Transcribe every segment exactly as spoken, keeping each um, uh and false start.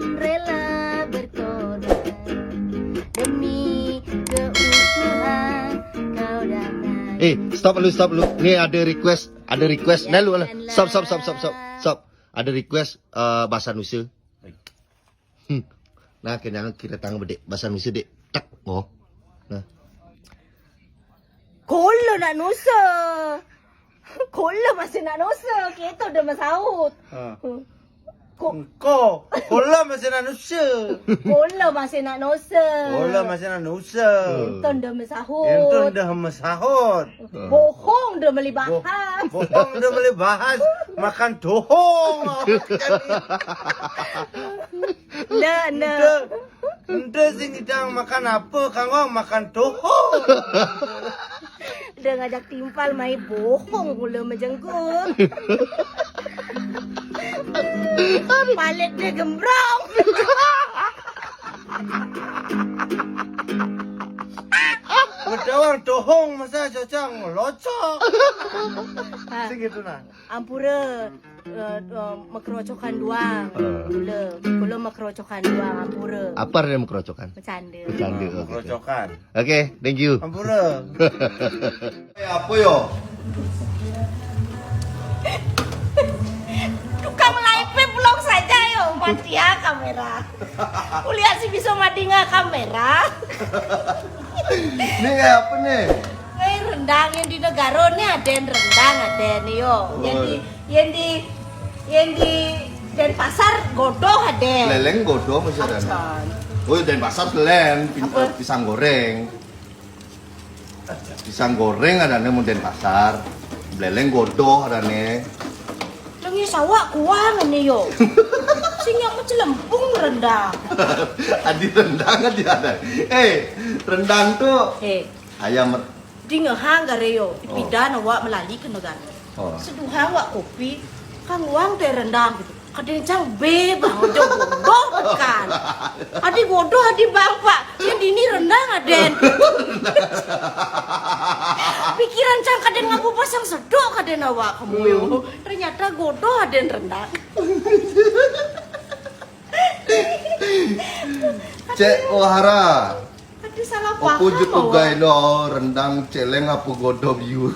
Rela berkorban demi keutuhan kau dan Eh, stop lu, stop lu. Nih ada request, ada request. Nah, lu, lu. Stop, stop, stop, stop, stop, stop. Ada request eh, bahasa Nusa. Hmm. Nah, kena kira tangan bedek bahasa Nusa dek. Tak. Oh. Nah. Kolo nak Nusa. Kolo masih nak Nusa. Kita udah masaut. Ha. Ko- Engko, kola masih nak Nusa. Kola masih nak Nusa. Kola masih nak Nusa. Entong dah mesahut. Entong dah mesahut. Bohong dah meli bahas. Bohong dah meli bahas. Makan tohong. Nah, nah. Ente sing idang makan apa, kanggo makan tohong. Dia ngajak timpal mai bohong mula menjenggut. Palit dia gembrong. Bedawang tohong masa cacang locok. Ha. Sing gitu nah. Ampura uh, uh, mekerocokan duang. Kula, kula mekerocokan duang ampura. Apa dia mekerocokan? Bercanda. Bercanda. Oh, gitu. Mekerocokan. Oke, thank you. Ampura. Eh, apa yo? Tukang live pulang saja yo, mati ya kamera. Kuliah si bisa madinga kamera. Ini kayak apa nih? Kayak rendang yang di negara nih ada yang rendang ada yang yo. Yang di yang di yang di Denpasar godoh ada. Leleng godoh masih ada. Oh, Denpasar selen pin- eh, pisang goreng. Pisang goreng ada nih mau Denpasar. Leleng godoh ada nih. Lengi sawak kuang ini yo. Sing yang mecelempung rendang. Adi rendang adi ada. Eh, rendang tuh. Eh. Ayam Di ngehang gareyo, oh. Pidan awak melali ke negara. Oh. Seduhang awak kopi, kang uang teh rendang gitu. Kadang cang be bang ojo godoh kan. Adi godoh adi bang pak, yang dini rendang aden. Pikiran cang kadang ngabu pasang sedok kadang awak kamu yo. Ternyata godoh aden rendang. Cek Ohara. Tadi salah paham. Opo je pegai no rendang celeng apa godoh biu.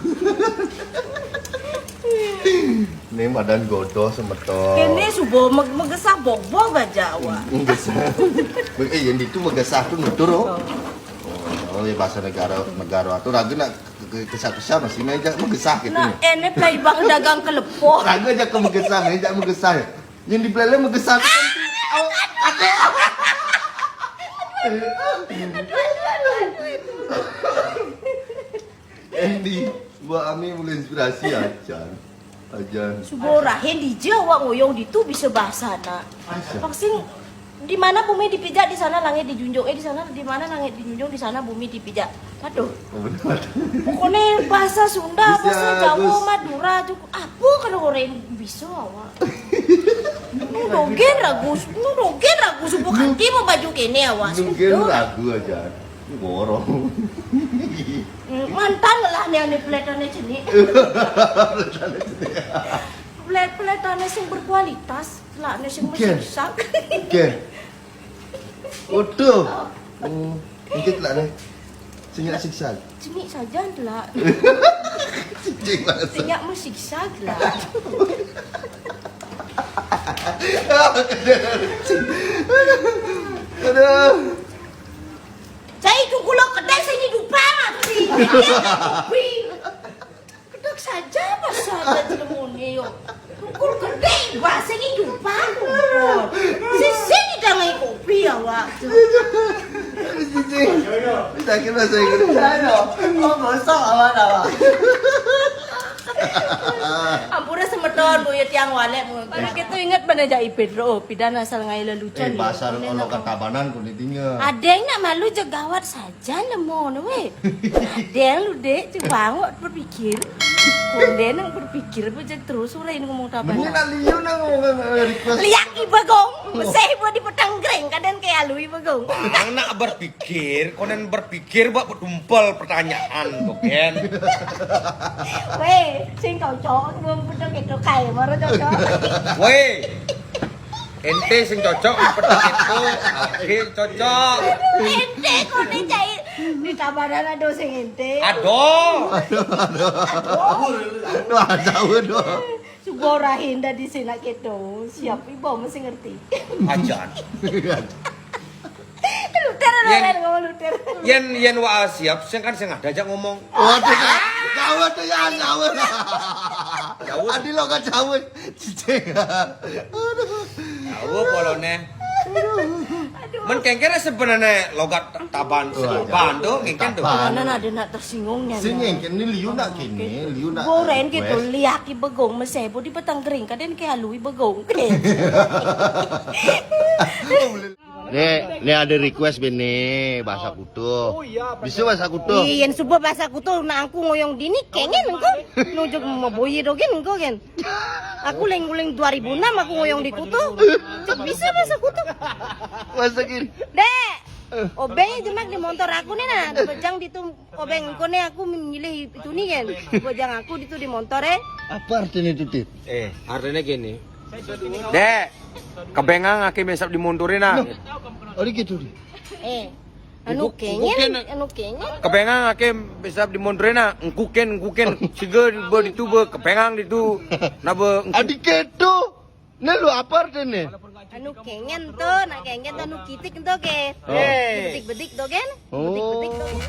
Ini badan godoh semeton. Ini subuh megesah bobo baja awak. Megesah. Eh yang itu megesah tu nutur oh. Oh, ya bahasa negara negara tu ragu nak kesah-kesah masih meja megesah gitu. Nah, ini play bang dagang kelepo. Ragu aja ke megesah, meja megesah. Yang di play megesah tu kan. Aduh. Andy, buat Ami mulai inspirasi aja. Aja. Subuh rahin dija awak ngoyong ditu bisa bahasa nak. Vaksin di mana bumi dipijak di sana langit dijunjung. Eh di sana di mana langit dijunjung di sana bumi dipijak. Aduh. Pokoknya bahasa Sunda, bahasa Jawa, Madura juga. Apa kalau orang bisa awak? Nu dogen ragu, nu dogen ragu subuh kanti mau baju kene awak. Dogen ragu aja. Borong. Mantan lah nih ane peletane cenik. Pelet peletane sing berkualitas, lah ane sing mesiksa. Oke. Waduh. Oh, mungkin lah nih. Sinyak siksa. Cenik saja lah. Cicing banget. Sinyak mesiksa lah. Aduh. Saya itu kulo kedai saya hidupan aku sih. Kedok saja pasal lemune yo. Tukul gede bahasa ini dupa tukul. Sisi kita ngai kopi ya wak. Cicing. Bisa kira saya kira. Oh gosok awak awak. Ampura semeton bu ya tiang walek bu. Pada kita ingat pada jai Pedro, oh, pidan asal ngai lelucon. Eh, pasar kalau ketabanan kau ditinggal. Ada yang nak malu jegawat saja. Jangan lemon weh. Deng lu dek, coba awak berpikir. Konden yang berpikir bejek terus orang ini ngomong apa? Mending nak liu nak ngomong eh, request. Liak iba gong, beseh buat di petang greng, kadang kayak lu iba gong. Bang nak berpikir, konden berpikir buat betumpel pertanyaan, bukan? Weh, sing cocok belum betul gitu kai, baru cocok. Weh. Ente sing cocok, petik itu, oke, cocok. Ente kok nih cai di kabaran ada sing ente. Aduh. Aduh, ada, aduh. Sugo rahin dah di sini gitu. Siap ibu mesti ngerti. Ajan. Luter Yen- luter ngomong luter. Yen yen wa siap, sing kan sing ada aja ngomong. Waduh, jauh tuh ya, jauh. Adi lo kan jauh. Cicing. Aduh. Tahu polone. Men kengkere sebenarnya logat taban sedoban tuh, ngengken tuh. Taban. Mana ada nak tersinggungnya. Sing ngengken ini liu nak kini, liu nak. Goren gitu Request. Liaki begong mesebo di petang kering kaden ke halui begong. Nih, nih ada request bini bahasa Kutu. Bisa bahasa Kutu? Iya, subuh bahasa Kutu nak aku ngoyong dini kengen engko. Nujuk mau boye dogen engko gen. Aku leng leng dua ribu enam aku ngoyong di Kutu. Cek bisa bahasa Kutu. Masa gini. Dek. Obeng jemak di motor aku nih nah, bejang di tu obeng engko nih aku milih itu nih kan. Bejang aku di tu di motor eh. Apa artinya itu, Tit? Eh, artinya gini. Dek, kebengang ake mesap di montorin nah. Oh, gitu, Dit. Eh, anu Engkuk- kengen, engkukin. Anu kengen. Kebengang ake mesap di montorin nah, engkuken, engkuken. Siga be ditu be kebengang ditu. Nah be engkuk- Adi ketu. Nih lu apa artinya? Anu kengen tuh, nak kengen tuh anu kitik tuh ke. Oh. Bedik-bedik tuh kan? Bedik-bedik tuh kan?